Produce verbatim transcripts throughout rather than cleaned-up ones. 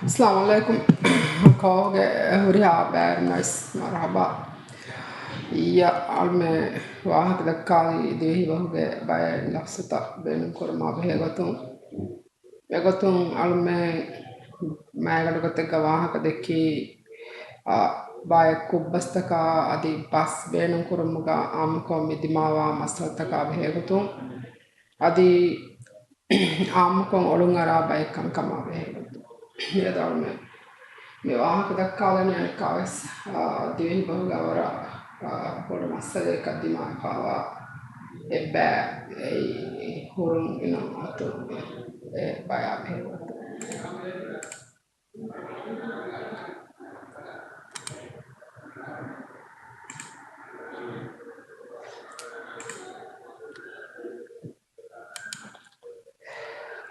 އައްސަލާމު ޢަލައިކުމް. ކޯގެ ހުރިހާ ބައިވެރިންނަށް ވެސް މަރުޙަބާ. އިއްޔާ އަޅުމެން ވާހަކަ ދައްކާލީ ދިވެހި ބަހުގެ ބައެއް ލަފްޒުތައް ބޭނުންކުރުމާ ބެހޭ ގޮތުން، އެގޮތުން އަޅުމެން މައިގަނޑު ގޮތެއްގަ ވާހަކަ ދެއްކީ، އާ، ބައެއް ކުއްބަސްތަކާ އަދި ބަސް ބޭނުންކުރުމުގަ އާއްމުކޮށް މި ދިމާވާ މައްސަލަތަކާ ބެހޭ ގޮތުން، އަދި އާއްމުކޮށް އޮޅުންއަރާ ބައެއް ކަންކަމާ ބެހޭ ގޮތުން. މިއަދު އަޅުމެން މި ވާހަކަ ދައްކާލަނީ އަނެއްކާވެސް، އާ، ދިވެހި ބަހުގަ ވަރަށް، އާ، ބޮޑު މައްސަލައަކަށް ދިމާވެފައިވާ އެއްބައި ހުރުން އިނުން އޮތުން އެ ބަޔާ ބެހޭ ގޮތުން.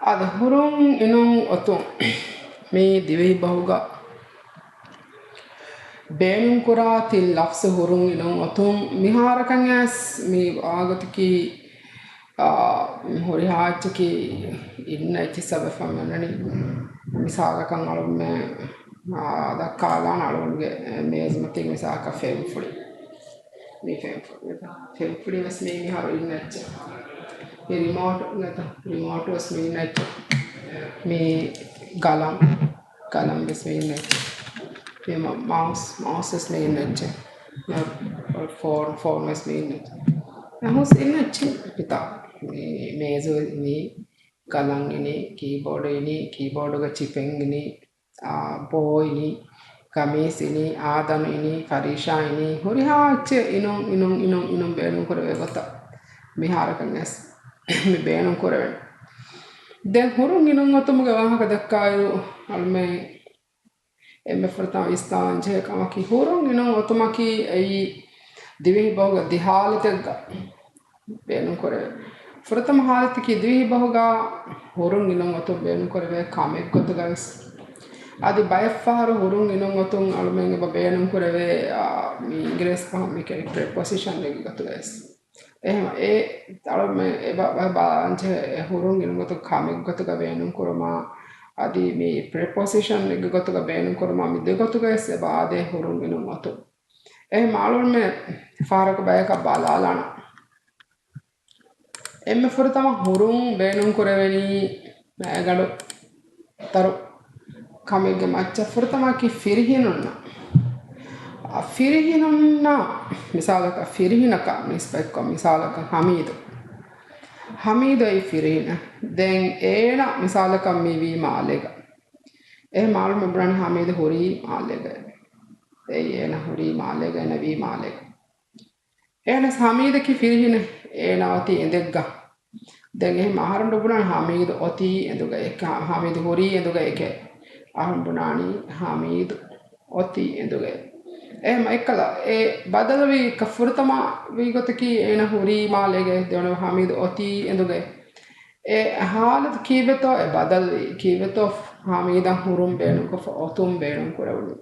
އަދި ހުރުން އިނުން އޮތުން މި ދިވެހި ބަހުގަ ބޭނުންކުރާ ތިން ލަފްޒު ހުރުން އިނުން އޮތުން މިހާރަކަށް އައިސް މި ވާގޮތަކީ، އާ، ހުރިހާ އެއްޗަކީ އިންނަ އެއްޗިއްސަށް ވެފަ މިއޮންނަނީ. މިސާލަކަށް އަޅުމެން، އާ، ދައްކާލާނަ އަޅުގަނޑުގެ މޭޒުމަތީގެ މިސާލަކަށް ފެންފުޅި. މި ފެންފުޅި. ފެންފުޅި ވެސް މީ މިހާރު އިންނަ އެއްޗެއް. މި ރިމޯޓު ނެތަ؟ ރިމޯޓު ވެސް މި އިންނަ އެއްޗެއް. މި ގަލަން. ގަލަން ވެސް މި އިންނަ އެއްޗެއް. މި މަ-، މައުސް، މައުސް ވެސް މި އިންނަ އެއްޗެއް. މި ފޯން، ފޯން ވެސް މި އިންނަ އެއްޗެއް. އެހުސް އިންނަ އެއްޗެއް ކިތާ. މި މޭޒު އިނީ، ގަލަން އިނީ، ކީބޯޑު އިނީ، ކީބޯޑުގެ ޗިޕެއް އިނީ، އާ، ބޯ އިނީ، ގަމީސް އިނީ، އާދަނު އިނީ، ފަރީޝާ އިނީ، ހުރިހާ އެއްޗެއް އިނުން، އިނުން، އިނުން، އިނުން ބޭނުން ކުރެވޭ ގޮތަށް މިހާރަކަށް އައިސް މި ބޭނުން ކުރެވެން. ދެން ހުރުން އިނުން އޮތުމުގެ ވާހަކަ ދައްކާއިރު، އަޅުމެން އެންމެ ފުރަތަމަ ވިސްނާލަން ޖެހޭ ކަމަކީ، ހުރުން އިނުން އޮތުމަކީ އެއީ ދިވެހި ބަހުގަ ދި ހާލަތެއްގަ ބޭނުން ކުރެވޭ. ފުރަތަމަ ހާލަތަކީ ދިވެހި ބަހުގަ ހުރުން އިނުން އޮތުން ބޭނުން ކުރެވޭ ކަމެއް ގޮތުގަ ވެސް. އަދި ބައެއް ފަހަރު ހުރުން އިނުން އޮތުން އަޅުމެން އެބަ ބޭނުން ކުރެވޭ، އާ، މި އިނގިރޭސި ބަހުން މި ކިޔަނީ ޕްރެޕޮސިޝަން އެއްގެ ގޮތުގަ ވެސް. އެހެން އެ އަޅުމެން އެބަ-، ބަ-، ބަލާންޖެހޭ އެ ހުރުން އިނުން ގޮތުގަ ކަމެއް ގޮތުގަ ބޭނުން ކުރުމާ، އަދި މި ޕްރެޕޮސިޝަން އެއްގެ ގޮތުގަ ބޭނުން ކުރުމާ، މި ދެ ގޮތުގަ ވެސް އެބަ އާދޭ ހުރުން އިނުން އޮތުން. އެހެން އަޅުމެން ފަހަރަކު ބަޔަކަށް ބަލާލާނަން. އެންމެ ފުރަތަމަ ހުރުން ބޭނުން ކުރެވެނީ މައިގަނޑު ތަރު ކަމެއްގެ މައްޗަށް ފުރަތަމަކީ ފިރިހެނުންނަށް. އަ، ފިރިހެނުންނަށް މިސާލަކަށް ފިރިހެނަކަށް ނިސްބަތްކޮށް، މިސާލަކަށް ހަމީދު. ހަމީދު އެއީ ފިރިހެނެއް. ދެން އޭނަ މިސާލަކަށް މި ވީ މާލޭގަ. އެހެން އަޅުމެން ބުނާނީ ހަމީދު ހުރީ މާލޭގަ. އެއީ އޭނަ ހުރީ މާލޭގަ، އޭނަ ވީ މާލޭގަ. އޭނަ ހަމީދަކީ ފިރިހެނެއް، އޭނަ އޮތީ އެނދެއްގަ. ދެން އެހެން އަހަރުން ބުނާނީ ހަމީދު އޮތީ އެނދުގައޭ، ހަމީދު ހުރީ އެނދުގައޭ. އަހަރުން ބުނާނީ ހަމީދު އޮތީ އެނދުގައޭ. އެހެން އެއްކަލަ އެ ބަދަލުވީ ކަ-، ފުރަތަމަ ވީ ގޮތަކީ އޭނަ ހުރީ މާލޭގައޭ، ދެވަނަ ހަމީދު އޮތީ އެނދުގައޭ. އެ ހާލަތު ކީއްވެތޯ އެ ބަދަލުވީ، ކީއްވެތޯ ހަމީދަށް ހުރުން ބޭނުންކޮށްފަ އޮތުން ބޭނުން ކުރެވުނީ.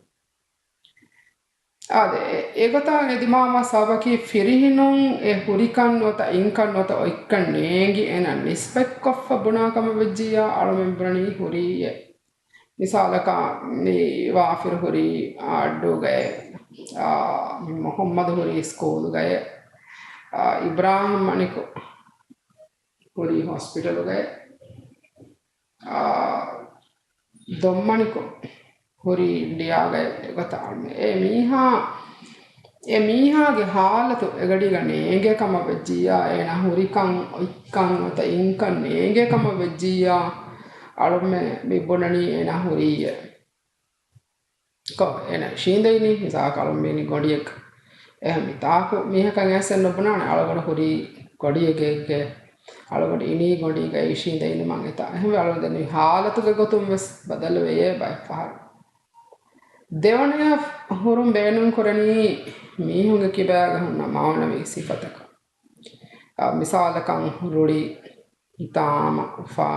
އާދެ، އެ-، އެގޮތަށް އެ ދިމާވާ ސަބަބަކީ ފިރިހެނުން އެ ހުރިކަން ނުވަތަ އިންކަން ނުވަތަ އޮތްކަން ނޭނގި އޭނަ ނިސްބަތްކޮށްފަ ބުނާ ކަމަށް ވެއްޖިއްޔާ އަޅުމެން ބުނަނީ ހުރީއޭ. މިސާލަކަށް މި ވާފިރު ހުރީ އައްޑޫގައޭ، އާ، މުޙައްމަދު ހުރީ ސްކޫލުގައޭ، އާ، އިބްރާހިމް މަނިކު ހުރީ ހޮސްޕިޓަލުގައޭ، އާ، ދޮންމަނިކު ހުރީ އިންޑިއާގައި. އެގޮތަށް އަޅުމެން އެ މީހާ، އެ މީހާގެ ހާލަތު އެގަޑީގަ ނޭނގޭ ކަމަށް ވެއްޖިއްޔާ، އޭނަ ހުރިކަން އޮތްކަން ނުވަތަ އިންކަން ނޭނގޭ ކަމަށް ވެއްޖިއްޔާ، އަޅުމެން މި ބުނަނީ އޭނަ ހުރީއޭ. ކޮ، އޭނަ ޝީނދެއިނީ، މިސާލަކަށް އަޅުމެން މިއިނީ ގޮނޑިއެއްގަ. އެހެން މި ތާކު މީހަކަށް އެއްސެއް ނުބުނާނެ، އަޅުގަނޑު ހުރީ ގޮނޑިއެއްގައޭ، އަޅުގަނޑު އިނީ ގޮނޑީގައޭ، ޝީނދެއިނުމަށް އެތާ. އެހެންވެ އަޅުގަނޑު ދެން މި ހާލަތުގެ ގޮތުން ވެސް ބަދަލުވެޔޭ ބައެއްފަހަރު. ދެވަނަޔަށް ހުރުން ބޭނުންކުރަނީ މީހުންގެ ކިބާގަ ހުންނަ މާނަވީ ސިފަތަކަށް. އާ، މިސާލަކަށް ރުޅި، ހިތާމަ، އުފާ،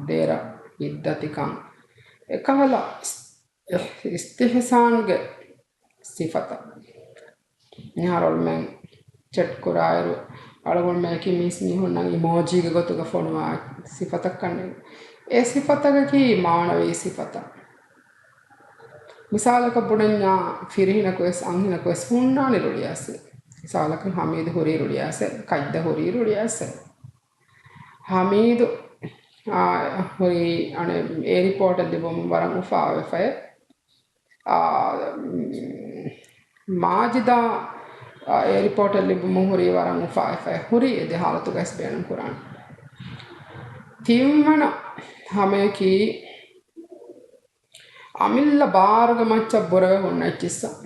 ދެރަ، ހިތްދަތިކަން، އެކަހަލަ އިސް-، އިސްތިޙްސާންގެ ސިފަތައް. މިހާރު އަޅުމެން ޗެޓް ކުރާއިރު، އަޅުގަނޑުމެން އެކި މީސް މީހުންނަށް އިމޯޖީގެ ގޮތުގަ ފޮނުވާ ސިފަތައް ކަންނޭނގެ. އެ ސިފަތަކަކީ މާނަވީ ސިފަތައް. މިސާލަކަށް ބުނަންޏާ، ފިރިހެނަކުވެސް އަންހެނަކުވެސް ހުންނާނެ ރުޅިއައިސް. މިސާލަކަށް ހަމީދު ހުރީ ރުޅިއައިސް، ކައްދަ ހުރީ ރުޅިއައިސް. ހަމީދު، އާ، ހުރީ އަނެއް އެއަރޕޯޓަށް ލިބުމުން ވަރަށް އުފާވެފައެ. އާ، މާޖިދާ، އާ، އެއަރޕޯޓަށް ލިބުމުން ހުރީ ވަރަށް އުފާވެފައެ. ހުރީ އެ ދެ ހާލަތުގައިސް ބޭނުން ކުރާނެ. ތިންވަނަ ހަމަޔަކީ، އަމިއްލަ ބާރުގެ މައްޗަށް ބުރަވެ ހުންނަ އެއްޗިއްސަށް.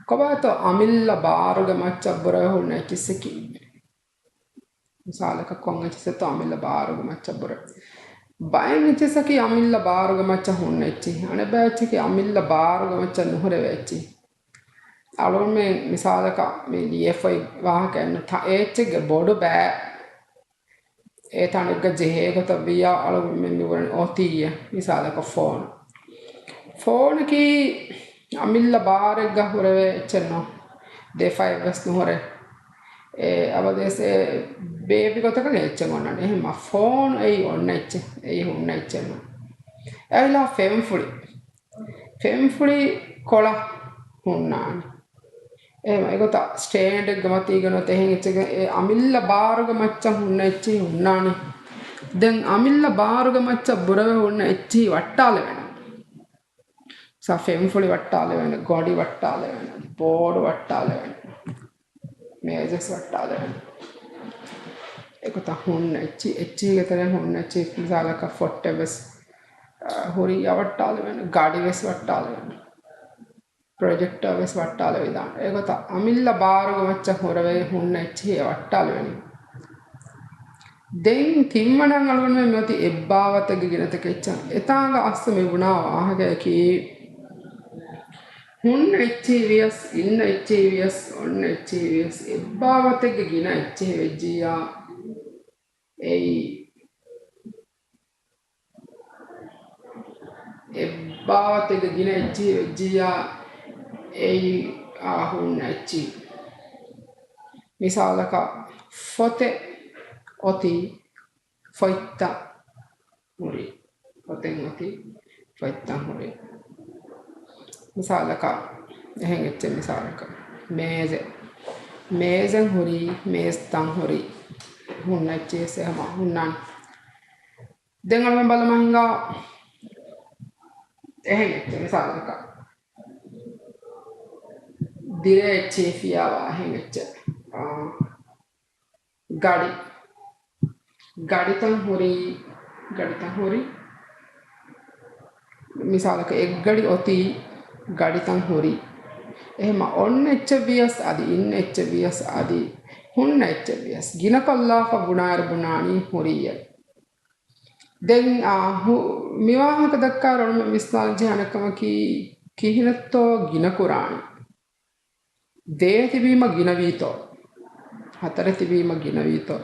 ކޮބާތޯ އަމިއްލަ ބާރުގެ މައްޗަށް ބުރަވެ ހުންނަ އެއްޗިއްސަކީ؟ މިސާލަކަށް ކޮން އެއްޗިއްސެއްތޯ އަމިއްލަ ބާރުގެ މައްޗަށް ބުރަ. ބައެއް އެއްޗިއްސަކީ އަމިއްލަ ބާރުގެ މައްޗަށް ހުންނަ އެއްޗިހި. އަނެއް ބައެއް އެއްޗަކީ އަމިއްލަ ބާރުގެ މައްޗަށް ނުހުރެވޭ އެއްޗިހި. އަޅުގަނޑުމެން މިސާލަކަށް މި ލިޔެފައި ވާހަކައެއްނު ތަ-، އެ އެއްޗެއްގެ ބޮޑު ބައި އެ ތަނެއްގަ ޖެހޭ ގޮތަށް ވިއްޔާ އަޅުގަނޑުމެން މި ބުނަނީ އޮތީއޭ. މިސާލަކަށް ފޯނު. ފޯނަކީ އަމިއްލަ ބާރެއްގަ ހުރެވޭ އެއްޗެއް ނޫން. ދެ ފައެއް ވެސް ނުހުރޭ. އެ އަބަދުވެސް އެ ބޭބި ގޮތަކަށް އެ އެއްޗެއް އޮންނާނެ. އެހެންމަ ފޯނު އެއީ އޮންނަ އެއްޗެއް. އެއީ ހުންނަ އެއްޗެއް ނޫން. އެއިލާ ފެންފުޅި. ފެންފުޅި ކޮޅަށް ހުންނާނެ. އެހެން އެގޮތަށް ސްޓޭންޑެއްގެ މަތީގަ ނުވަތަ އެހެން އެއްޗެއްގެ އެ އަމިއްލަ ބާރުގެ މައްޗަށް ހުންނަ އެއްޗިހި ހުންނާނީ. ދެން އަމިއްލަ ބާރުގެ މައްޗަށް ބުރަވެ ހުންނަ އެއްޗިހި ވައްޓާލެވޭނެ. ސާ ފެންފުޅި ވައްޓާލެވޭނެ، ގޮނޑި ވައްޓާލެވޭނެ، ބޯޑު ވައްޓާލެވޭނެ، މޭޒެސް ވައްޓާލެވޭނެ. އެގޮތަށް ހުންނަ އެއްޗި، އެއްޗިހިގެ ތެރެއިން ހުންނަ އެއްޗިހި މިސާލަކަށް ފޮއްޓެއް ވެސް، އާ، ހުރިއްޔާ ވައްޓާލެވޭނެ، ގަޑި ވެސް ވައްޓާލެވޭނެ. ޕްރޮޖެކްޓަރ ވެސް ވައްޓާލެވިދާނެ. އެގޮތަށް އަމިއްލަ ބާރުގެ މައްޗަށް ހުރެވޭ ހުންނަ އެއްޗިހި ވައްޓާލެވެނީ. ދެން ތިންވަނައަށް އަޅުގަނޑުމެން މިއޮތީ އެއްބާވަތެއްގެ ގިނަތަކެއްޗަށް. އެތާނގަ އަސްލު މި ބުނާ ވާހަކަޔަކީ، ހުންނަ އެއްޗިހި ވިޔަސް، އިންނަ އެއްޗިހި ވިޔަސް، އޮންނަ އެއްޗިހި ވިޔަސް، އެއްބާވަތެއްގެ ގިނަ އެއްޗިހި ވެއްޖިއްޔާ، އެއީ އެއްބާވަތެއްގެ ގިނަ އެއްޗިހި ވެއްޖިއްޔާ، އެއީ އާ ހުންނަ އެއްޗިހި. މިސާލަކަށް، ފޮތެއް އޮތީ ފޮތްތައް ހުރި. ފޮތެއް އޮތީ ފޮތްތައް ހުރި. މިސާލަކަށް، އެހެން އެއްޗެއް މިސާލަކަށް، މޭޒެއް. މޭޒެއް ހުރީ، މޭޒްތައް ހުރި. ހުންނަ އެއްޗިހި ހަމަ ހުންނާނެ. ދެން އަޅުގަނޑު ބަލަމާ ހިނގާ އެހެން އެއްޗެއް މިސާލަކަށް، ދިރޭ އެއްޗިހި ފިޔާވާ އެހެން އެއްޗެއް. އާ، ގަޑި. ގަޑިތައް ހުރީ، ގަޑިތައް ހުރި. މިސާލަކަށް އެއްގަޑި އޮތީ، ގަޑިތައް ހުރި. އެހެމަ އޮންނަ އެއްޗެއް ވިޔަސް އަދި އިންނަ އެއްޗެއް ވިޔަސް އަދި ހުންނަ އެއްޗެއް ވިޔަސް ގިނަކޮށްލާފަ ބުނާއިރު ބުނާނީ ހުރިއޭ. ދެން، އާ، ހު-، މިވާހަކަ ދައްކާ ރޮނުމެ ވިސްނާލަން ޖެހޭ އަނެއްކަމަކީ، ކިހިނެއްތޯ ގިނަ ކުރާނީ؟ ދޭ ތިބީމަ ގިނަވީތޯ؟ ހަތަރެއް ތިބީމަ ގިނަވީތޯ؟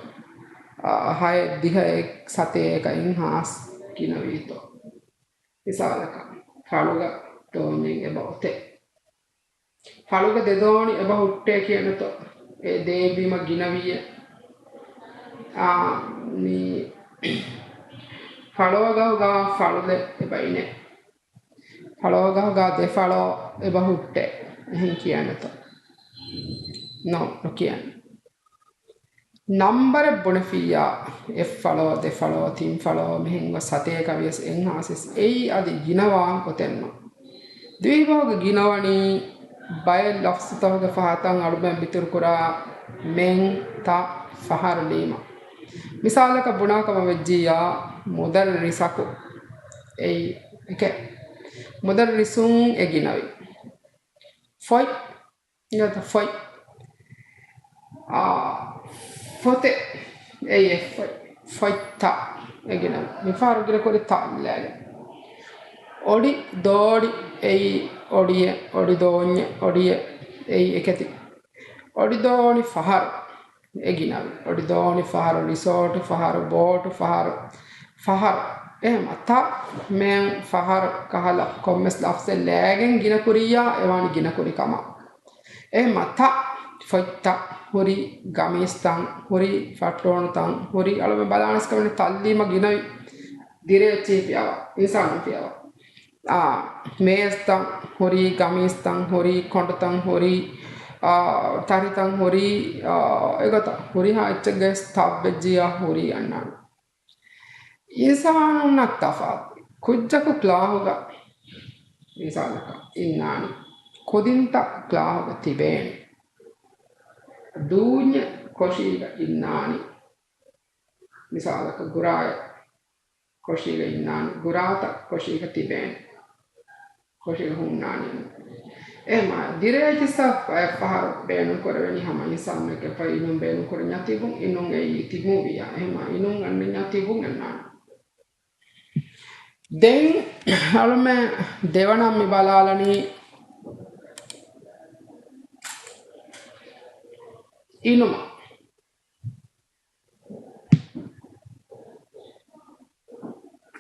އާ، ހައެއް ދިހައެއް ސަތޭކަ އެއްހާސް ގިނަވީތޯ؟ މިސާލަކަށް، ފަޅުގަ ދޯންޏެއް އެބަ އޮތޭ. ފަޅުގަ ދެ ދޯނި އެބަ ހުއްޓޭ ކިޔަންތޯ؟ އެ ދޭ ބިމަށް ގިނަވީއޭ. އާ، މި ފަޅޯގަހުގަ ފަޅުލެއް އެބަ އިނޭ. ފަޅޯގަހުގަ ދެ ފަޅޯ އެބަ ހުއްޓޭ. އެހެން ކިޔަންތޯ؟ ނޯ، ނުކިޔަން. ނަންބަރެއް ބުނެފިއްޔާ، އެއް ފަޅޯ، ދެ ފަޅޯ، ތިން ފަޅޯ، މިހެން ގޮސް ސަތޭކަ ވިޔަސް އެއްހާސް ވިޔަސް އެއީ އަދި ގިނަވާ ގޮތެއްނު. ދިވެހިބަހުގެ ގިނަވަނީ ބައެއް ލަފްޒުތަކުގެ ފަހަތަށް އަޅުމެން ބިތުރުކުރާ މެން، ތަ، ފަހަރު ލީމަ. މިސާލަކަށް ބުނާކަމަށް ވެއްޖިއްޔާ، މުދައްރިސަކު އެއީ އެކެއް. މުދައްރިސުން އެ ގިނަވި. ފޮތް ނުވަތަ ފޮތް. އާ، ފޮތެއް. އެއީ އެއް ފޮތް. ފޮތްތައް. އެ ގިނަ. މިފަހަރު ގިނަ ކުރި ތައް ލައިގެން. އޮޑި ދޯނި. އެއީ އޮޑިއެއް. އޮޑި ދޯންޏެއް. އޮޑިއެއް. އެއީ އެކެތި. އޮޑި ދޯނި ފަހަރު. އެ ގިނަ. އޮޑި ދޯނި ފަހަރު، ރިސޯޓު ފަހަރު، ބޯޓު ފަހަރު. ފަހަރު. އެހެމަ ތަ، މެން، ފަހަރު ކަހަލަ ކޮންމެސް ލަފްޒެއް ލައިގެން ގިނަ ކުރިއްޔާ އެވާނީ ގިނަ ކުރި ކަމަށް. އެހެމަ ތަ، ފޮތްތައް، ހުރި ގަމީސްތައް، ހުރި ފައްޓޫނުތައް، ހުރި އަޅުމެން ބަލާނަސް ކަމެއް ތައް ލީމަ ގިނަވި ދިރޭ އެއްޗިހި ފިޔަވާ، އިންސާނުން ފިޔަވާ. އާ، މޭޒްތައް ހުރީ، ގަމީސްތައް ހުރީ، ކޮނޑުތައް ހުރީ، އާ، ތަރިތައް ހުރީ، އާ، އެގޮތަށް ހުރިހާ އެއްޗެއްގައި ތައް ވެއްޖިއްޔާ ހުރީ އަންނާނެ. އިންސާނުންނަށް ތަފާތު ކުއްޖަކު ކްލާހުގަ މިސާލަކަށް އިންނާނީ. ކުދިންތައް ކްލާހުގަ ތިބޭނެ. ދޫންޏެއް ކޮށީގަ އިންނާނީ. މިސާލަކަށް ގުރާއެއް ކޮށީގަ އިންނާނީ. ގުރާތައް ކޮށީގަ ތިބޭނެ. ކޮށީގަ ހުންނާނީ. އެހެމާ ދިރޭ އެއްޗިއްސަށް ފަހަރު ބޭނުން ކުރެވެނީ ހަމަ އިންސާނެއްގެ ފައި އިނުން ބޭނުން ކުރަންޏާ ތިބުން، އިނުން އެއީ ތިބުން ވިޔާ. އެހެމާ އިނުން އަންނަންޏާ ތިބުން އަންނާނެ. ދެން އަޅުމެ ދެވަނަ މި ބަލާލަނީ އިނުމަށް.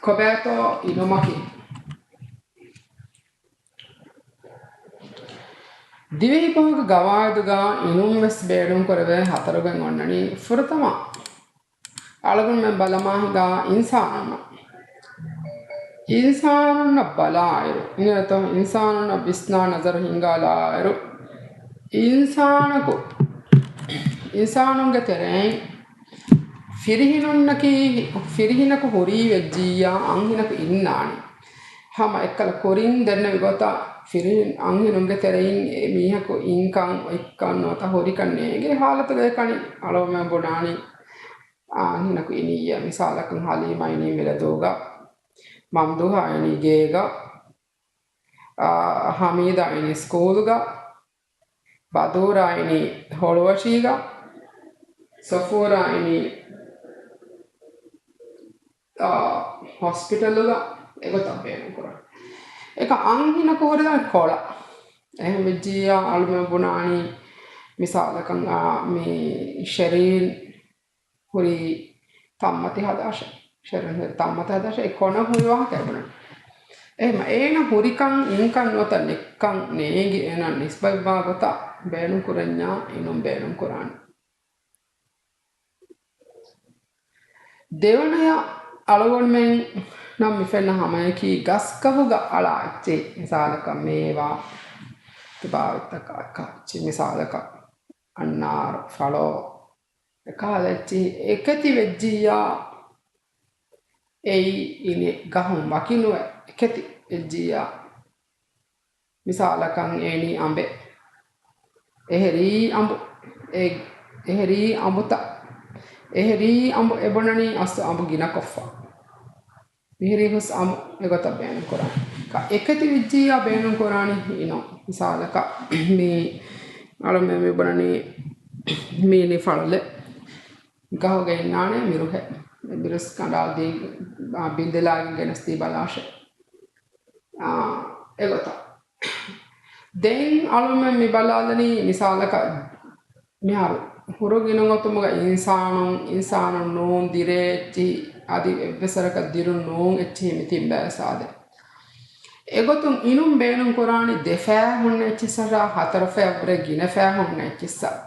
ކޮބާތޯ އިނުމަކީ؟ ދިވެހި ބަހުގެ ގަވާއިދުގަ އިނުން ވެސް ބޭނުން ކުރެވޭ ހަތަރުގެން އޮންނަނީ ފުރަތަމަ އަޅުގަނޑުމެން ބަލަމާ ހިނގާ އިންސާނުންނަށް. އިންސާނުންނަށް ބަލާއިރު، އިނގޭތޯ އިންސާނުންނަށް ވިސްނާ ނަޒަރު ހިންގާލާއިރު، އިންސާނަކު، އިންސާނުންގެ ތެރެއިން ފިރިހިނުންނަކީ، ފިރިހިނަކު ހުރީ ވެއްޖިއްޔާ އަންހިނަކު އިންނާނެ. ހަމަ އެއްކަލަ ކުރިން ދެންނެވި ގޮތަށް ފިރިހިން އަންހިނުންގެ ތެރެއިން އެ މީހަކު އިންކަން އޮތްކަން ނުވަތަ ހުރިކަން ނޭނގޭ ހާލަތުގައި ކަނި އަޅުގަނޑުމެން ބުނާނީ އަންހިނަކު އިނިއްޔާ. މިސާލަކަށް ހަލީމާ އިނީ ވިލަދޫގަ، މަމްދޫހާ އިނީ ގޭގަ، އާ، ހަމީދާ އިނީ ސްކޫލުގަ، ބަދޫރާ އިނީ ހޮޅުވަށީގަ، ސޮފޫރާ އިނީ، އާ، ހޮސްޕިޓަލުގަ. އެގޮތަށް ބޭނުން ކުރާނެ. އެކަ އަންހިނަކު ހުރެދާނެ ކޮޅަށް. އެހެން ވެއްޖިއްޔާ އަޅުމެން ބުނާނީ މިސާލަކަށް، އާ، މި ޝެރީން ހުރީ ތައްމަތި ހަދާށޭ. ޝެރީން ހުރީ ތައްމަތި ހަދާށޭ. އެ ކޮނަށް ހުރި ވާހަކަ އެބުނަން. އެހެމަ އޭނަ ހުރިކަން އިންކަން ނުވަތަ ނެއްކަން ނޭނގި އޭނަ ނިސްބަތްވާ ގޮތަށް ބޭނުން ކުރަންޏާ އިނުން ބޭނުން ކުރާނެ. ދެވަނަޔަށް އަޅުގަނޑުމެންނަށް މި ފެންނަ ހަމަޔަކީ ގަސްގަހުގަ އަޅާ އެއްޗެހި. މިސާލަކަށް މޭވާ، ތިބާވިތަކާ އެއްކާ އެއްޗެހި. މިސާލަކަށް އަންނާރު، ފަޅޯ، އެކަހަލަ އެއްޗިހި އެކެތި ވެއްޖިއްޔާ އެއީ އިނި ގަހުން ވަކިނުވެ އެކެތި ވެއްޖިއްޔާ. މިސާލަކަށް އޭނީ އަނބެއް. އެހެރީ އަނބު. އެ، އެހެރީ އަނބުތައް. އެހެރީ އަނބު އެބުނަނީ އަސްލު އަނބު ގިނަކޮށްފަ. މިހިރީ ހުސް އަމު އެގޮތަށް ބޭނުން ކުރާނެ. ކ-، އެކެތި ވެއްޖިއްޔާ ބޭނުން ކުރާނީ އިނުން. މިސާލަކަށް މި އަޅުމެން މި ބުނަނީ މީނި ފަޅުލެއް. ގަހުގަ އިންނާނެ މިރުހެއް. މިރުސް ކަނޑާލަ ދީ، އާ، ބިނދެލާގެން ގެނެސް ދީ ބަލާށޭ. އާ، އެގޮތަށް. ދެން އަޅުމެން މި ބަލާލަނީ މިސާލަކަށް މިހާރު ހުރު ގިނަ ގޮތުމުގަ އިންސާނުން، އިންސާނުން ނޫން ދިރޭ އެއްޗިހި، އަދި އެއްވެސް ވަރަކަށް ދިރުން ނޫން އެއްޗިހި މި ތިން ބައި ސާދެ. އެގޮތުން އިނުން ބޭނުން ކުރާނީ ދެ ފައި ހުންނަ އެއްޗިއްސަށާ ހަތަރު ފައި ވުރެ ގިނަ ފައި ހުންނަ އެއްޗިއްސަށް.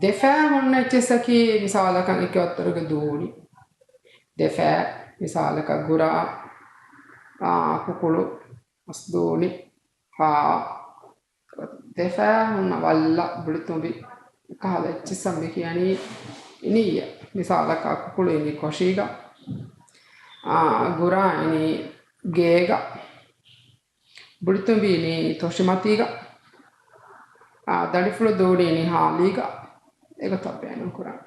ދެ ފައި ހުންނަ އެއްޗިއްސަކީ މިސާލަކަށް އެކިވައްތަރުގެ ދޫނި. ދެ ފައި މިސާލަކަށް ގުރާ، އާ، ކުކުޅު، މަސްދޫނި، ހާ، ދެ ފައި ހުންނަ ވައްލަ، ބުޅިތުނބި، ކަހަލަ އެއްޗިއްސަށް މި ކިޔަނީ އިނިއްޔެ. މިސާލަކަށް ކުކުޅު އިނީ ކޮށީގަ، އާ، ގުރާ އިނީ ގޭގަ، ބުޅިތުނބި އިނީ ތޮށިމަތީގަ، އާ، ދަނޑިފުޅު ދޫނި އިނީ ހާލީގަ. އެގޮތަށް ބޭނުން ކުރާނެ.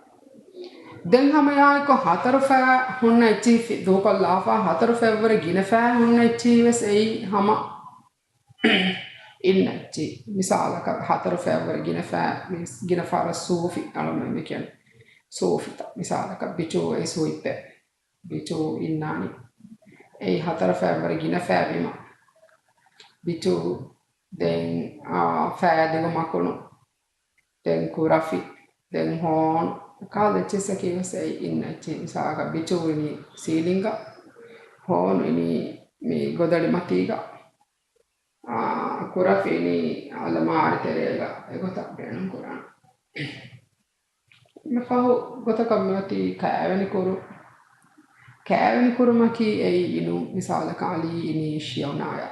ދެން ހަމަ އެއާއެކު ހަތަރު ފައި ހުންނަ އެއްޗިހި ފި-، ދޫކޮށްލާފަ، ހަތަރު ފައި ވުރެ ގިނަ ފައި ހުންނަ އެއްޗިހި ވެސް އެއީ ހަމަ އިންނަ އެއްޗިހި. މިސާލަކަށް ހަތަރު ފައި ވުރެ ގިނަ ފައި، މީންސް ގިނަ ފަހަރަށް ސޫފި އަޅުމެން މި ކިޔަނީ. ސޫފިތައް. މިސާލަކަށް ބިޗޫ އެއީ ސުވިއްޕެއް. ބިޗޫ އިންނާނީ. އެއީ ހަތަރު ފައި ވުރެ ގިނަ ފައި ވީމަ. ބިޗޫ، ދެން، އާ، ފައި ދިގު މަކުނު، ދެން ކުރަފި، ދެން ހޯނު، ކާލަ އެއްޗިއްސަކީ ވެސް އެއީ އިންނަ އެއްޗިހި. މިސާލަކަށް ބިޗޫ އިނީ ސީލިންގަ، ހޯނު އިނީ މި ގޮދަޅި މަތީގަ، އާ، ކުރަފި އިނީ އަލަމާރި ތެރޭގަ. އެގޮތަށް ބޭނުން ކުރާނެ. މި ފަހު ގޮތަކަށް މިއޮތީ ކައިވެނި ކުރު. ކައިވެނި ކުރުމަކީ އެއީ އިނުން، މިސާލަކަށް އަލީ އިނީ ޝިޔަވްނާޔާ.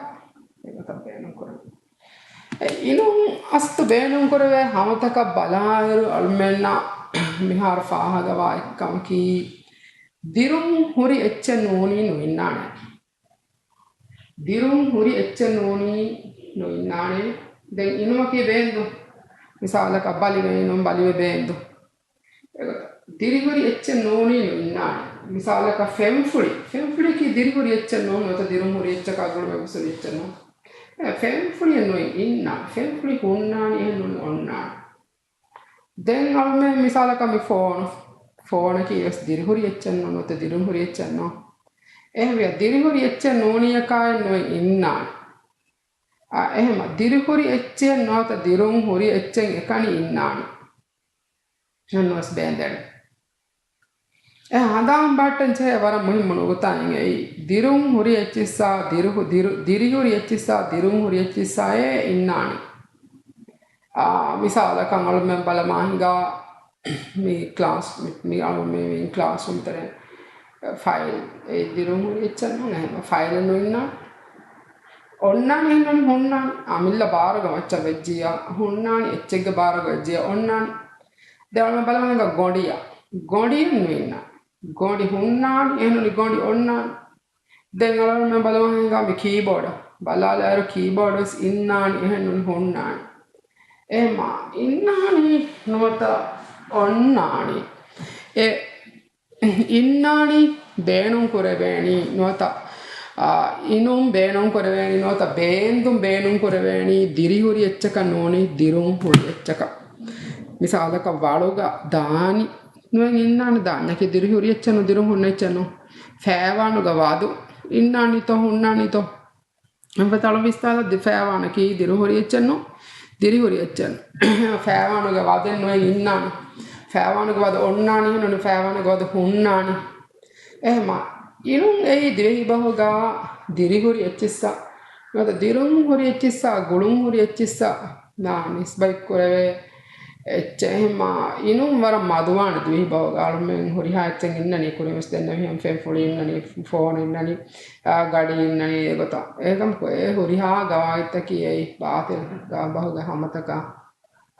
އެގޮތަށް ބޭނުން ކުރަން. އެ އިނުން އަސްލު ބޭނުން ކުރެވޭ ހަމަތަކަށް ބަލާއިރު އަޅުމެންނަށް މިހާރު ފާހަގަވާ އެއްކަމަކީ، ދިރުން ހުރި އެއްޗެއް ނޫނީ ނުއިންނާނެ. ދިރުން ހުރި އެއްޗެއް ނޫނީ ނުއިންނާނެ. ދެން އިނުމަކީ ބޭންދު. މިސާލަކަށް ބަލިވެ އިނުން، ބަލިވެ ބޭންދު. އެގޮތަށް ދިރިހުރި އެއްޗެއް ނޫނީ ނުއިންނާނެ. މިސާލަކަށް ފެންފުޅި. ފެންފުޅިއަކީ ދިރިހުރި އެއްޗެއް ނޫން، ނުވަތަ ދިރުން ހުރި އެއްޗަކާ ގުޅުމެއް ވެސް ހުރި އެއްޗެއް ނޫން. އެ ފެންފުޅިއެއް ނުއިން އިންނާނެ. ފެންފުޅި ހުންނާނީ އެހެން ނޫނީ އޮންނާނެ. ދެން އަޅުމެން މިސާލަކަށް މި ފޯނު. ފޯނަކީ ވެސް ދިރިހުރި އެއްޗެއް ނޫން، ނުވަތަ ދިރުން ހުރި އެއްޗެއް ނޫން. އެހެންވެ ދިރިހުރި އެއްޗެއް ނޫނީއަކާއެއް ނުއިން އިންނާނެ. އާ، އެހެމަ ދިރިހުރި އެއްޗެއް ނުވަތަ ދިރުން ހުރި އެއްޗެއް އެކަނި އިންނާނެ. ނަން ވެސް ބޭންދެން. އެ ހަނދާން ބަހައްޓަން ޖެހޭ ވަރަށް މުހިއްމު ނުކުތާއެއް އެއީ، ދިރުން ހުރި އެއްޗިއްސާ، ދިރު-، ދިރު-، ދިރިހުރި އެއްޗިއްސާ، ދިރުން ހުރި އެއްޗިއްސާއޭ އިންނާނެ. އާ، މިސާލަކަށް އަޅުމެން ބަލަމާ ހިނގާ މި ކްލާސް، މި، މި އަޅު މި، މި ކްލާސްރޫމް ތެރޭ ފައިލް، އެ ދިރުން ހުރި އެއްޗެއް ނޫން، އެހެން ފައިލެއް ނުއިންނާނެ. އޮންނާނެ އެހެން ނޫނީ ހުންނާނެ. އަމިއްލަ ބާރުގަ މައްޗަށް ވެއްޖިއްޔާ ހުންނާނެ، އެއްޗެއްގެ ބާރުގަ ވެއްޖިއްޔާ އޮންނާނެ. ދެން އަޅުމެން ބަލަމާ ހިނގާ ގޮނޑިއަށް. ގޮނޑި ނުއިންނާނެ. ގޮނޑި ހުންނާނެ، އެހެން ނޫނީ ގޮނޑި އޮންނާނެ. ދެން އަޅުމެން ބަލަމާ ހިނގާ މި ކީބޯޑަށް. ބަލާލާއިރު ކީބޯޑް ވެސް އިންނާނެ، އެހެން ނޫނީ ހުންނާނެ. އެހެމަ އިންނާނީ ނުވަތަ އޮންނާނީ. އެ އިންނާނީ ބޭނުން ކުރެވޭނީ ނުވަތަ، އާ، އިނުން ބޭނުން ކުރެވޭނީ ނުވަތަ ބޭންދުން ބޭނުން ކުރެވޭނީ ދިރިހުރި އެއްޗަކަށް ނޫނީ ދިރުން ހުރި އެއްޗަކަށް. މިސާލަކަށް ވަޅުގަ ދާނީ ނުއެއް އިންނާނެ ދާންޏަކީ ދިރިހުރި އެއްޗެއް ނޫން، ދިރުން ހުންނަ އެއްޗެއް ނޫން. ފައިވާނުގަ ވަދު އިންނާނީތޯ ހުންނާނީތޯ؟ އެންފަތަޅު ވިސްނާލަ ދި-، ފައިވާނަކީ ދިރުހުރި އެއްޗެއް ނޫން، ދިރިހުރި އެއްޗެއް ނޫން. ފައިވާނުގެ ވަދެއް ނުއެއް އިންނާނެ. ފައިވާނުގެ ވަދެއް އޮންނާނީ ނޫނީ، ފައިވާނުގެ ވަދެއް ހުންނާނީ. އެހެމަ އިނުން އެއީ ދިވެހި ބަހުގަ ދިރިހުރި އެއްޗިއްސާ ނުވަތަ ދިރުން ހުރި އެއްޗިއްސާ، ގުޅުން ހުރި އެއްޗިއްސާ ނާ ނިސްބަތް ކުރެވޭ އެއްޗެއް. އެހެމަ އިނުން ވަރަށް މަދުވާނެ ދިވެހި ބަހުގަ. އަޅުމެން ހުރިހާ އެއްޗެއް އިންނަނީ ކުރިން ވެސް ދެންނެވިހެން ފެންފުޅި އިންނަނީ، ފޯނު އިންނަނީ، އާ، ގަޑި އިންނަނީ އެގޮތަށް. އެކަމަކު އެ ހުރިހާ ގަވާއިދުތަކީ އެއީ ބާތިލް ގާ ބަހުގެ ހަމަތަކާ،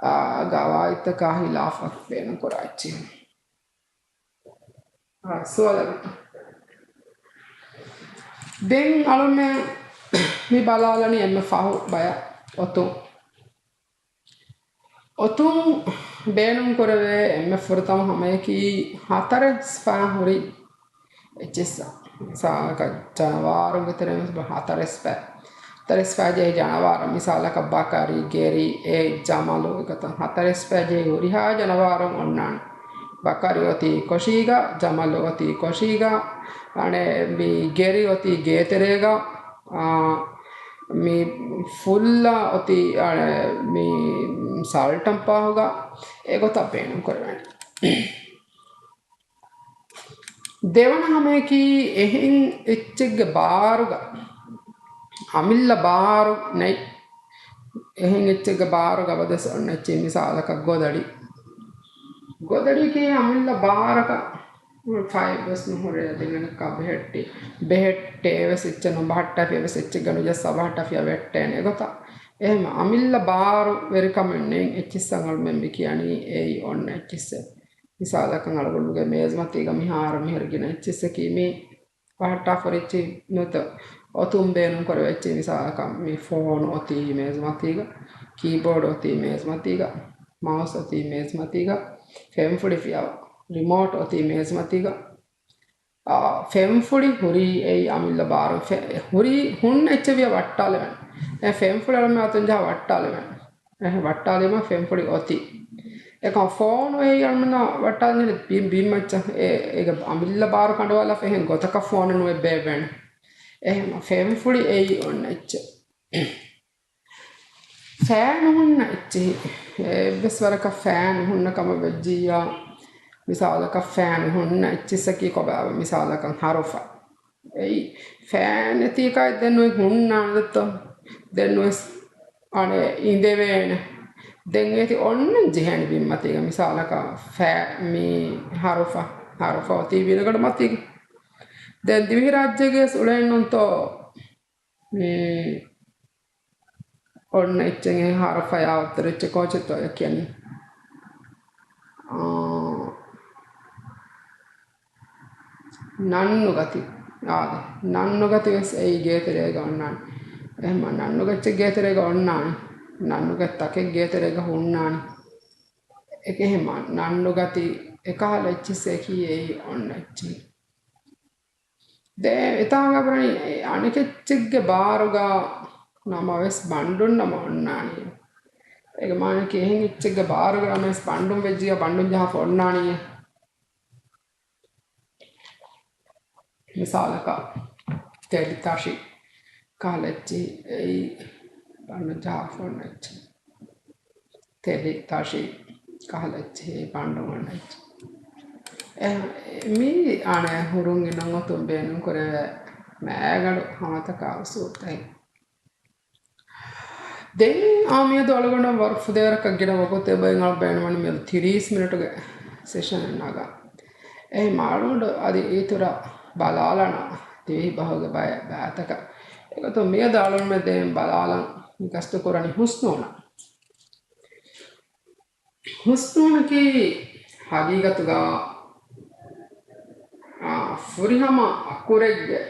އާ، ގަވާއިދުތަކާ ހިލާފަށް ބޭނުން ކުރާ އެއްޗެއް. އާ، ސުވާލެއް. ދެން އަޅުމެން މި ބަލާލަނީ އެންމެ ފަހު ބަޔަށް އޮތުން. އޮތުން ބޭނުން ކުރެވޭ އެންމެ ފުރަތަމަ ހަމަޔަކީ ހަތަރެސް ފައި ހުރި އެއްޗިއްސަށް. މިސާލަކަށް ޖަނަވާރުންގެ ތެރެއިން ވެސް ހަތަރެސް ފައި. ހަތަރެސް ފައި ޖެހި ޖަނަވާރު، މިސާލަކަށް ބަކަރި، ގެރި، އޭ، ޖަމަލު، އެގޮތަށް ހަތަރެސް ފައި ޖެހި ހުރިހާ ޖަނަވާރުން އޮންނާނެ. ބަކަރި އޮތީ ކޮށީގަ، ޖަމަލު އޮތީ ކޮށީގަ، އަނެއް މި ގެރި އޮތީ ގޭތެރޭގަ، އާ، މި ފުއްލަ އޮތީ، އަނެއް މި ސަލްޓަން ޕާހުގަ، އެގޮތަށް ބޭނުން ކުރެވޭނެ. ދެވަނަ ހަމަޔަކީ އެހެން އެއްޗެއްގެ ބާރުގަ، އަމިއްލަ ބާރު ނެތް. އެހެން އެއްޗެއްގެ ބާރުގަ އަބަދުވެސް އޮންނަ އެއްޗެއް، މިސާލަކަށް ގޮދަޑި. ގޮދަޑިއަކީ އަމިއްލަ ބާރަކަށް ފައެއް ވެސް ނުހުރޭ. ދެން އަނެއްކާ ބެހެއްޓި، ބެހެއްޓޭ ވެސް އެއްޗެއް ނޫން، ބަހައްޓާފިޔަ ވެސް އެއްޗެއްގަ ނުޖައްސާ ބަހައްޓާފިޔަ ވެއްޓޭނެ އެގޮތަށް. އެހެން އަމިއްލަ ބާރު ވެރިކަމެއް ނެތް އެއްޗިއްސަށް އަޅުމެން މި ކިޔަނީ އެއީ އޮންނަ އެއްޗިއްސެއް. މިސާލަކަށް އަޅުގަނޑުގެ މޭޒުމަތީގަ މިހާރު މިހިރި ގިނަ އެއްޗިއްސަކީ މި ބަހައްޓާފަ ހުރި އެއްޗެއް ނުވަތަ އޮތުން ބޭނުން ކުރެވޭ އެއްޗެއް. މިސާލަކަށް މި ފޯނު އޮތީ މޭޒުމަތީގަ، ކީބޯޑް އޮތީ މޭޒުމަތީގަ، މައުސް އޮތީ މޭޒުމަތީގަ، ފެންފުޅި ފިޔަވާ، ރިމޯޓް އޮތީ މޭޒުމަތީގަ. އާ، ފެންފުޅި ހުރީ އެއީ އަމިއްލަ ބާރު. ފެ-، ހުރީ ހުންނަ އެއްޗެއް ވިޔަ ވައްޓާލެވެން. އެ ފެންފުޅި އަޅުމެން އަތުން ޖަހާ ވައްޓާލެވެން. އެ ވައްޓާލީމަ ފެންފުޅި އޮތީ. އެކަމަ ފޯނު އެއީ އަޅުމެންނަށް ވައްޓާލަން ޖެހޭ ބި-، ބިންމައްޗަށް އެ-، އޭގެ އަމިއްލަ ބާރު ކަނޑުވާލާފަ އެހެން ގޮތަކަށް ފޯނެއް ނުއެއް ބޭއްވޭނެ. އެހެން ފެންފުޅި އެއީ އޮންނަ އެއްޗެއް. ފައިން ހުންނަ އެއްޗެހި. އެއްވެސް ވަރަކަށް ފައިން ހުންނަ ކަމަށް ވެއްޖިއްޔާ، މިސާލަކަށް ފައިން ހުންނަ އެއްޗިއްސަކީ ކޮބާ؟ މިސާލަކަށް ހަރުފަ. އެއީ ފައިން ނެތީކާ ދެން ނުވެ ހުންނާނެ ދެއްތޯ؟ ދެން ނުވެސް އަނެއް އިނދެވޭނެ. ދެން އޭތި އޮންނަން ޖެހޭނެ ބިންމަތީގަ. މިސާލަކަށް ފައި މީ ހަރުފަ، ހަރުފަ އޮތީ ވިނަގަޑު މަތީގަ. ދެން ދިވެހިރާއްޖޭގެ ވެސް އުޅޭނުންތޯ މި އޮންނަ އެއްޗެއް ހާރަފަޔާ އޮތްތަރު އެއްޗެއް ކޯޗެއްތޯ އެ ކިޔަނީ. އާ، ނަންނުގަތި. އާދެ، ނަންނުގަތި ވެސް އެއީ ގޭތެރޭގަ އޮންނާނެ. އެހެންމަ ނަންނުގަތްޗެއް ގޭތެރޭގަ އޮންނާނެ. ނަންނުގަތްތަކެއް ގޭތެރޭގަ ހުންނާނެ. އެކެހެމަ ނަންނުގަތި އެކަހަލަ އެއްޗިސް އެކީ އެއީ އޮންނަ އެއްޗިހި. ދެ އެތާނގަ ބުނަނީ އަނެކެއްޗެއްގެ ބާރުގަ ނަމަވެސް ބަންޑުން ނަމަ އޮންނާނީ. އޭގެ މާނައަކީ އެހެން އެއްޗެއްގެ ބާރުގަ ނަމަވެސް ބަންޑުން ވެއްޖިޔާ ބަންޑުން ޖަހާފަ އޮންނާނީ. މިސާލަކަށް ތެލި ތަށި ކަހަލަ އެއްޗިހި އެއީ ބަނޑުން ޖަހާފަ އޮންނަ އެއްޗިހި. ތެލި ތަށި ކަހަލަ އެއްޗިހި ބަނޑުން އޮންނަ އެއްޗިހި. އެ، މީ އަނެއް ހުރުން އިންނަން އޮތުން ބޭނުން ކުރެވޭ މައިގަނޑު ހަމަތަކާ އުސޫލުތައް. ދެން އާ މިއަދު އަޅުގަނޑަށް ވަރު ފުދޭވަރަކަށް ގިނަ ވަގުތެއް ބައިން އަޅު ބޭނުމަން މިއަދު ތިރީސް މިނެޓުގެ ސެޝަނެއް ނަގާ. އެހެން އަޅުގަނޑު އަދި އިތުރަށް ބަލާލަން ދިވެހި ބަހުގެ ބައެއް ބައިތަކަށް. އެގޮތުން މިއަދު އަޅުގަނޑުމެން ދެން ބަލާލަން ގަސްތު ކުރަނީ ހުސްނޫނަށް. ހުސްނޫނަކީ ހަގީގަތުގަ، އާ، ފުރިހަމަ އަކުރެއްގެ،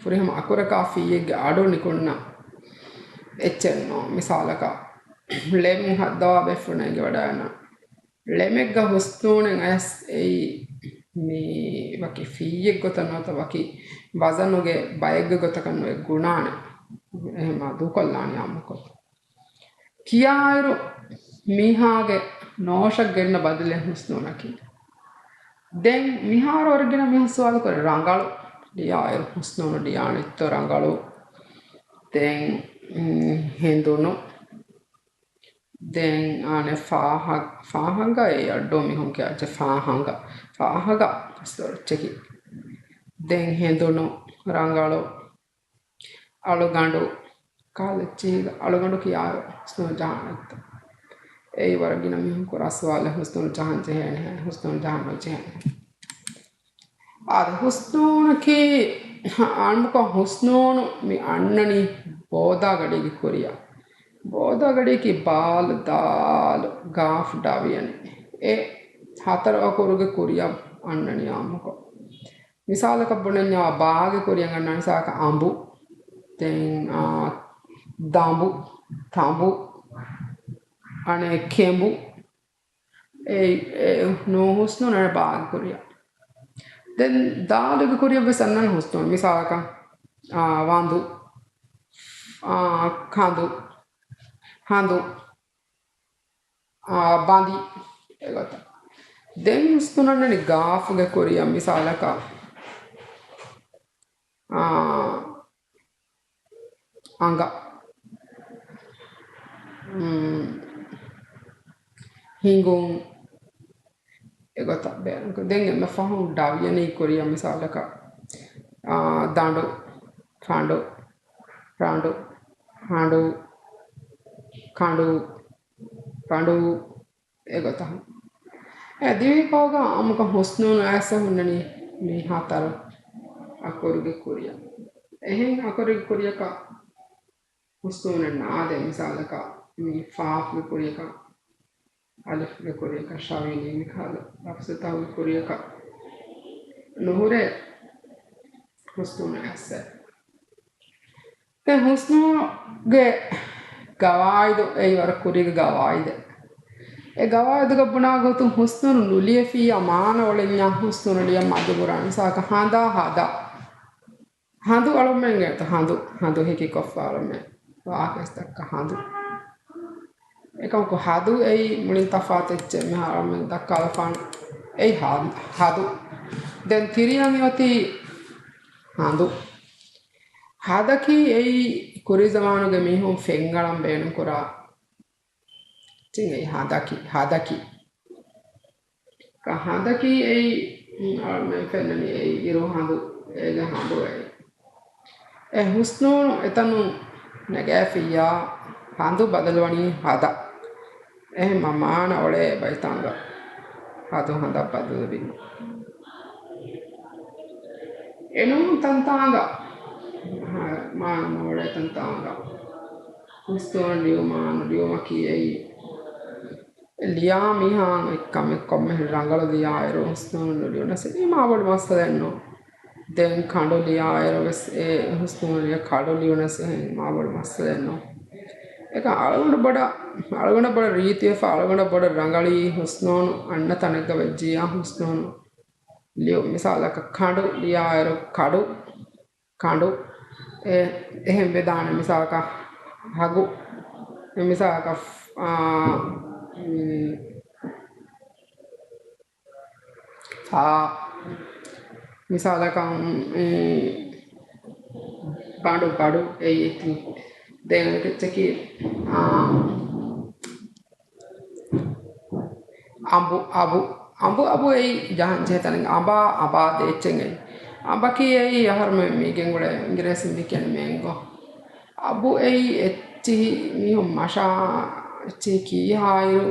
ފުރިހަމަ އަކުރަކާ ފިއްޔެއްގެ އަޑު ނިކުންނަ އެއްޗެއް ނޫން. މިސާލަކަށް، ޅެމު ހައްދަވާ ބޭފުޅުން އެނގިވަޑައިގަންނަ. ޅެމެއްގަ ހުސްނޫނެއް އަޔަސް އެއީ މި ވަކި ފިއްޔެއް ގޮތަށް ނުވަތަ ވަކި ވަޒަނުގެ ބައެއްގެ ގޮތަކަށް ނުވެ ގުނާނެ. އެހެމާ ދޫކޮށްލާނީ އާއްމުކޮށް. ކިޔާއިރު މީހާގެ ނޯޝަށް ގެންނަ ބަދަލެއް ހުސްނޫނަކީ. ދެން މިހާރު ވަރަށް ގިނަ މީހުން ސުވާލު ކުރޭ ރަނގަޅު ލިޔާއިރު ހުސްނޫނު ލިޔާނެތޯ ރަނގަޅު. ދެން، އުން، ހެނދުނު. ދެން އާނެ ފާހަ-، ފާހަގަ އެ އައްޑޫ މީހުން ކިޔާ އެއްޗެއް ފާހަގަ، ފާހަގަ ސޮރެއްޗަކީ. ދެން ހެނދުނު ރަނގަޅު. އަޅުގަނޑު ކާލެއްޗީގަ އަޅުގަނޑު ކިޔާ ހުސްނޫނު ޖަހާނެތަ؟ އެއީ ވަރަށް ގިނަ މީހުން ކުރާ ސުވާލެއް. ހުސްނޫނު ޖަހަން ޖެހޭނެހޭ، ހުސްނޫނު ޖަހަން ނުޖެހޭނެހޭ. އާދެ، ހުސްނޫނަކީ އާންމުކޮށް ހުސްނޫނު މި އަންނަނީ ބޯދާ ގަޑީގެ ކުރިއަށް. ބޯދާ ގަޑީގަ ބާލު، ދާލު، ގާފު، ޑަވިޔަނި. އެ ހަތަރު އަކުރުގެ ކުރިއަށް އަންނަނީ އާންމުކޮށް. މިސާލަކަށް ބުނަންޏާ ބާގެ ކުރިއަށް އަންނަ މިސާލަކަށް އަނބު، ދެން، އާ، ދަނބު، ތަނބު، އަނެއް ކެނބު، އެ، އެ، ނޫ ހުސްނޫނު އަނެއް ބާގެ ކުރިއަށް. ދެން ދާލުގެ ކުރިއަށް ވެސް އަންނަން ހުސްނޫނު. މިސާލަކަށް، އާ، ވަނދު، އާ، ކަނދު، ހަނދު. އާ، ބަނދި އެގޮތަށް. ދެން ހުސްނޫނު އަންނަނީ ގާފުގެ ކުރިއަށް މިސާލަކަށް، އާ، އަނގަ، އުން، ހިނގުން އެގޮތަށް ބޭނުން. ދެން އެންމެ ފަހުން ޑަވިޔަނީ ކުރިއަށް މިސާލަކަށް، އާ، ދަނޑު، ފަނޑު، ރަނޑު، ހަނޑު، ކަނޑު، ބަނޑު އެގޮތަށް. އެ ދިވެހި ބަހުގަ އާންމުކޮށް ހުސްނޫނު އައިސް ހުންނަނީ މި ހަތަރު އަކުރުގެ ކުރިއަށް. އެހެން އަކުރުގެ ކުރިޔަކަށް ހުސްނޫނެއް ނާދޭ. މިސާލަކަށް މި ފާފުގެ ކުރިޔަކަށް، އަލިފުގެ ކުރިޔަކަށް، ޝަވިޔަނީ މިކަހަލަ ލަފްޒުތަކުގެ ކުރިޔަކަށް ނުހުރޭ ހުސްނޫނު އައިސް. އެ ހުސްނޫނުގެ ގަވާއިދު އެއީ ވަރަށް ކުރީގެ ގަވާއިދެއް. އެ ގަވާއިދުގަ ބުނާ ގޮތުން ހުސްނޫނު ނުލިޔެފިއްޔާ މާނަ އުޅެންޏާ ހުސްނޫނު ލިޔަން މަދު ބުރާ. މިސާލަކަށް ހަނދާ ހަދާ. ހަނދު އަޅުމެން އެތަ ހަނދު، ހަނދު ހިކި ކޮށްފާ އަޅުމެން ވާހަކަ ދައްކާ ހަނދު. އެކަމަކު ހަދު އެއީ މުޅިން ތަފާތު އެއްޗެއް. މިހާރު އަޅުމެން ދައްކާލަފާނެ އެއީ ހަ-، ހަދު. ދެން ތިރިއަށް މިއޮތީ ހަނދު. ހަދަކީ އެއީ ކުރީ ޒަމާނުގެ މީހުން ފެން އަޅަން ބޭނުންކުރާ އެއްޗެއް. އެއީ ހަދަކީ، ހަދަކީ. ކަ ހަދަކީ އެއީ، އަޅުމެން ފެންނަނީ އެއީ އިރު ހަނދު، އޭގެ ހަނދު އެއީ. އެ ހުސްނޫނު އެތަނުން ނެގައިފިއްޔާ ހަނދު ބަދަލުވަނީ ހަދަ. އެހެންމަ މާނަ އޮޅޭ ބައިތަންގަ ހަދު ހަނދަށް ބަދަލުވީމަ. އެނޫން ތަންތާނގަ މާ ނޯޅޭ ތަންތާނގަ ހުސްތޫނު ލިޔުމާނު ލިޔުމަކީ އެއީ ލިޔާ މީހާ އެއްކަމެއް ކޮންމެހެން ރަނގަޅު ލިޔާއިރު ހުސްތޫނު ނުލިޔުނަސް އެއީ މާބޮޑު މައްސަލައެއް ނޫން. ދެން ކަނޑު ލިޔާއިރު ވެސް އެ ހުސްތޫނު ލިޔަ ކަނޑު ލިޔުނަސް އެހެން މާބޮޑު މައްސަލައެއް ނޫން. އެކަ އަޅުގަނޑު ބޮޑަށް އަޅުގަނޑަށް ބޮޑަށް ރީތިވެފަ އަޅުގަނޑަށް ބޮޑަށް ރަނގަޅީ ހުސްނޫނު އަންނަ ތަނެއްގަ ވެއްޖިއްޔާ ހުސްނޫނު ލިޔު މިސާލަކަށް ކަނޑު ލިޔާއިރު ކަޑު ކަނޑު އެ އެހެން ވެދާނެ މިސާލަކަށް ހަގު މިސާލަކަށް އާ، މް، ފާ މިސާލަކަށް މް، ބަނޑު ބަޑު އެއީ އެއްޗެއް. ދެން އަނެކެއްޗަކީ އާ، އަނބު އަބު. އަނބު އަބު އެއީ ޖަހަން ޖެހޭ ތަނެއް. އަނބާ އަބާ ދޭއްޗެއް އެއީ. އަނބަކީ އެއީ އަހަރުމެން މީގެން ގުޅޭ އިނގިރޭސިން މި ކިޔަނީ މޭންގޯ. އަބު އެއީ އެއްޗިހި މީހުން މަށާ އެއްޗިހި ކީހާއިރު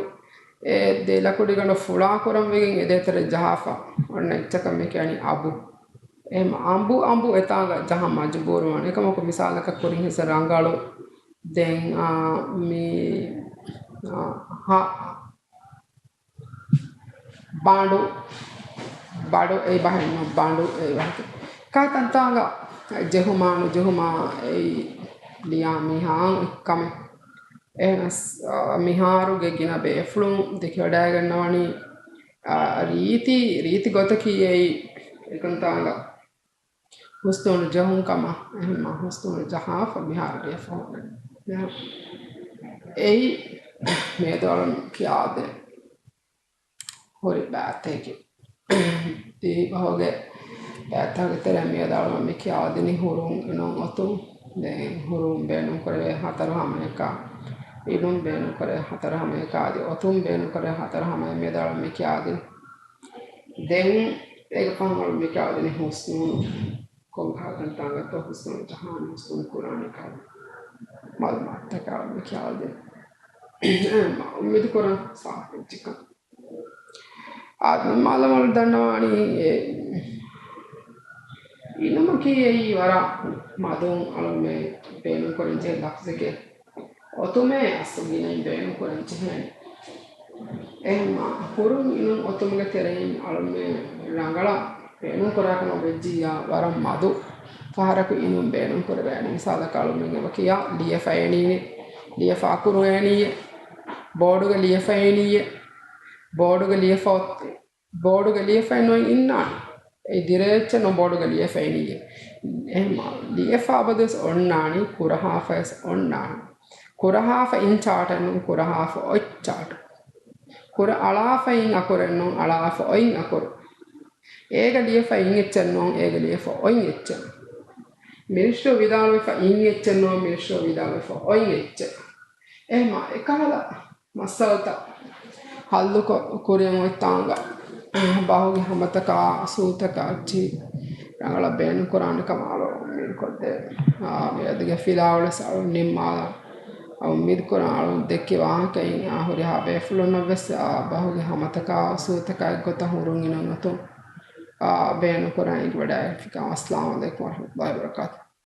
އެ ދެ ލަކުޑިގަނޑު ފުޅާކުރަން ވެގެން އެ ދޭތެރެ ޖަހާފަ އޮންނަ އެއްޗަކަށް މި ކިޔަނީ އަބު. އެހެން އަނބު އަނބު އެތާނގަ ޖަހަން މަޖުބޫރުވާނެ. އެކަމަކު މިސާލަކަށް ކުރިން ހިސަ ރަނގަޅު ދެން، އާ، މި، އާ، ހަ، ބާނޑު، ބާނޑު އެއީ ބަހެއް ނޫން، ބާނޑު އެއީ ބަހެއް. ކާތަންތާނގަ ޖެހުމާ ނުޖެހުމާ އެއީ ލިޔާ މީހާ އެއްކަމެއް. އެހެނަސް، އާ، މިހާރުގެ ގިނަ ބޭފުޅުން ދެކިވަޑައިގަންނަވަނީ، އާ، ރީތި، ރީތި ގޮތަކީ އެއީ އެކަންތާނގަ ހުސްތޫނު ޖަހުން ކަމަށް. އެހެންމަ ހުސްތޫނު ޖަހާފަ މިހާރު ރިޔަފަ ހުންނަނީ. އެއީ މޭދޯޅުން ކިޔާދޭ ހުރި ބައިތަކެއް. ދިވެހި ބަހުގެ ބައިތަކުގެ ތެރެއިން މިއަދު އަޅުގަނޑު މި ކިޔާދިނީ ހުރުން އިނުން އޮތުން. ދެން ހުރުން ބޭނުންކުރެވޭ ހަތަރު ހަމަޔަކާ، އިނުން ބޭނުންކުރެވޭ ހަތަރު ހަމަޔަކާ އަދި އޮތުން ބޭނުންކުރެވޭ ހަތަރު ހަމަޔަށް މިއަދު އަޅުގަނޑު މި ކިޔާދިނީ. ދެން އޭގެ ފަހުން އަޅުގަނޑު މި ކިޔާދިނީ ހުސްނޫނު ކޮންކަހަލަ ތަންތާނގަތޯ ހުސްނޫނު ޖަހާނީ ހުސްނޫނު ކުރާނީ ކަހަލަ މަލުމާތުތަކެއް އަޅުގަނޑު މި ކިޔާދިނީ. އެ، މަ-، އުއްމީދު ކުރަން ސާފު އެއްޗެއްކަން. އާދެ، މާލަމާލު ދަންނަވާނީ އެ، އިނުމަކީ އެއީ ވަރަށް މަދުން އަޅުގަނޑުމެން ބޭނުންކުރަން ޖެހޭ ލަފްޒެކޭ. އޮތުމޭ އަސްލު ގިނައިން ބޭނުންކުރަން ޖެހޭނެ. އެހެންމާ ހުރުން އިނުން އޮތުމުގެ ތެރެއިން އަޅުމެން ރަނގަޅަށް ބޭނުންކުރާކަމަށް ވެއްޖިއްޔާ ވަރަށް މަދު ފަހަރަކު އިނުން ބޭނުންކުރެވޭނެ. މިސާލަކަށް އަޅުމެން އެބަ ކިޔާ ލިޔެފައިނީނެ، ލިޔެފަ އަކުރު އޭނީއޭ، ބޯޑުގަ ލިޔެފައިނީއޭ، ބޯޑުގަ ލިޔެފަ ބޯޑުގަ ލިޔެފައި ނުއިންނާނެ. އެ ދިރޭއްޗެއް ނޫން ބޯޑުގަ ލިޔެފައިނީއޭ. އެހެން ލިޔެފަ އަބަދުވެސް އޮންނާނީ، ކުރަހާފަވެސް އޮންނާނީ. ކުރަހާފަ އިން ޗާޓެއް ނޫން، ކުރަހާފަ އޮތް ޗާޓު. ކުރަ އަޅާފަ އިން އަކުރެއް ނޫން، އަޅާފަ އޮތް އަކުރު. އޭގަ ލިޔެފަ އިން އެއްޗެއް ނޫން، އޭގަ ލިޔެފަ އޮތް އެއްޗެއް. މިނިސްޓްރީ ވިދާޅުވެފަ އިން އެއްޗެއް ނޫން، މިނިސްޓްރީ ވިދާޅުވެފަ އޮތް އެއްޗެއް. އެހެންމާ އެކަހަލަ މައްސަލަތައް ހައްލުކޮށް، ކުރިއަށް އޮތް ތާނގަ ބަހުގެ ހަމަތަކާ ސޫތަކާ އެއްޗިހި ރަނގަޅަށް ބޭނުންކުރާނެ ކަމަށް އަޅު އުއްމީދު ކޮށްދޭ. އާ، މިއަދުގެ ފިލާވަޅުވެސް އަޅު ނިންމާލާ. އަޅު އުއްމީދު ކުރަން އަޅު ދެއްކި ވާހަކައިން އާ ހުރިހާ ބޭފުޅުންނަށްވެސް އާ ބަހުގެ ހަމަތަކާ ސޫތަކާ އެއްގޮތަށް ހުރުން އިނުން އޮތުން އާ ބޭނުންކުރަން އެނގިވަޑައިގަތްފިކަމަށް. އައްސަލާމު ޢަލައިކުމް ވަރަޙްމަތުﷲ ވަބަރަކާތުހު.